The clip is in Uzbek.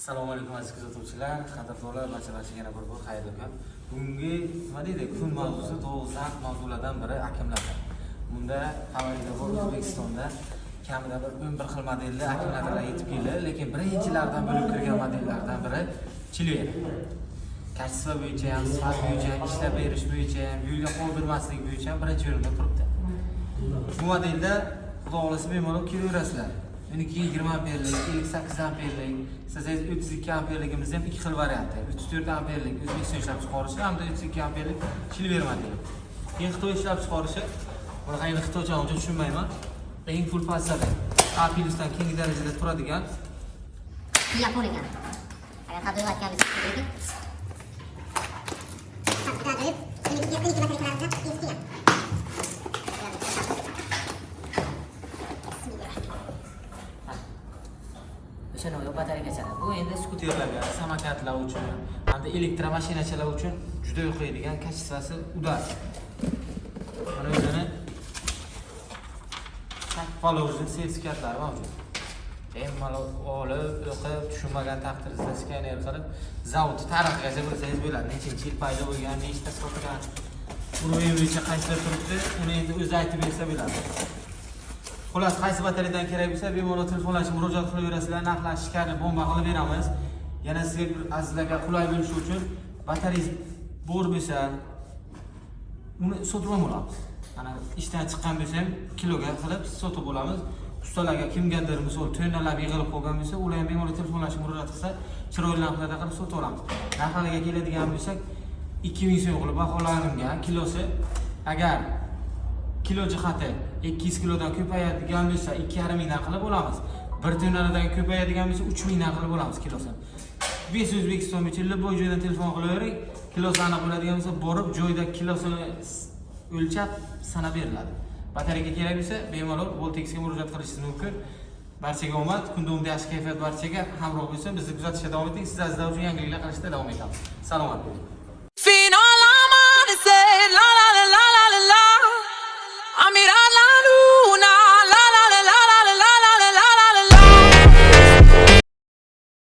Assalomu alaykum, aziz kuzatuvchilar, qadrdonlar, barcha-barchaga yana bir bor xayrli kun. Bugungi, nima deydi, kun mavzusi dolzarb mavzulardan biri akkumulyator. Bunda xabaringlar bor, O'zbekistonda kamida bir 11 xil modelli akkumulyatorlar yetib keldi, lekin birinchilardan bo'lib kirgan modellardan biri Chilver. Качество bo'yicha ham, sifat bo'yicha ham, ishlab berish bo'yicha ham, yo'lga qoldirmaslik bo'yicha ham birinchi o'rinda turibdi. Bu modelda, Xudo xohlasa, bemalol kelaverasizlar. Uniki 20 amperlik, 58 amperlik, istasangiz 32 amperligimiz ham ikki xil varianti. 34 amperlik O'zbekiston ishlab chiqarishi hamda 32 amperlik Chilver modeli. Keyin Xitoy ishlab chiqarishi, bunaqa endi xitoycha uncha tushunmayman. Eng full fatsada A plusdan keyingi darajada turadigan. Yapon ekan. Agar xato aytgan lekin. Juda ajoyib. 12 batareykalarimiz ham eski. Bismillah. O'shani yo'q batareykachalar. Bu endi skuter. Skuterlarga, samokatlar uchun hamda elektromashinachalar uchun juda yoqadigan, качество si удар. Mana o'zini, как положено, sertifikatlari mavjud. Bemalol olib, o'qib, tushunmagan taqdiringizda skaner qilib, zavod tarixigacha bilsangiz bo'ladi. Nechinchi yil paydo bo'lgan, nechta sotgan, уровень bo'yicha qaysida turibdi, uni endi o'zi aytib bersa bo'ladi. Xullas, qaysi batareyadan kerak bo'lsa, bemalol telefonlashib, murojaat qilaverasizlar, narxlashishlarni bomba qilib beramiz. Yana sizga bir, azizlarga qulay bo'lishi uchun, batareyangiz bor bo'lsa, uni sotib ham olamiz. Mana ishdan chiqqan bo'lsa ham kiloga qilib sotib olamiz. Ustalarga, kimgadir, misol, tonnalab yig'ilib qolgan bo'lsa, ular ham bemalol telefonlashib murojaat qilsa, chiroyli narxlarda qilib sotib olamiz. Narxlarga keladigan bo'lsak, 2000 so'm qilib baholangan kilosi. Agar kilo jihati 200 kilodan ko'payadigan bo'lsa, 2,5 mingdan qilib olamiz. 1 tonnadan ko'payadigan bo'lsa, 3000dan qilib olamiz kilosini. Весь O'zbekiston bo'yicha любой joydan telefon qilavering. Kilosi aniq bo'ladigan bo'lsa, borib joyda kilosini o'lchab sanab beriladi. Batareyka kerak bo'lsa, bemalol Voltexga murojaat qilishingiz mumkin. Barchaga omad, kun davomida yaxshi kayfiyat barchaga hamroh bo'lsin. Bizni kuzatishda davom eting. Siz azizlar uchun yangiliklar qilishda davom etamiz. Salomat bo'ling.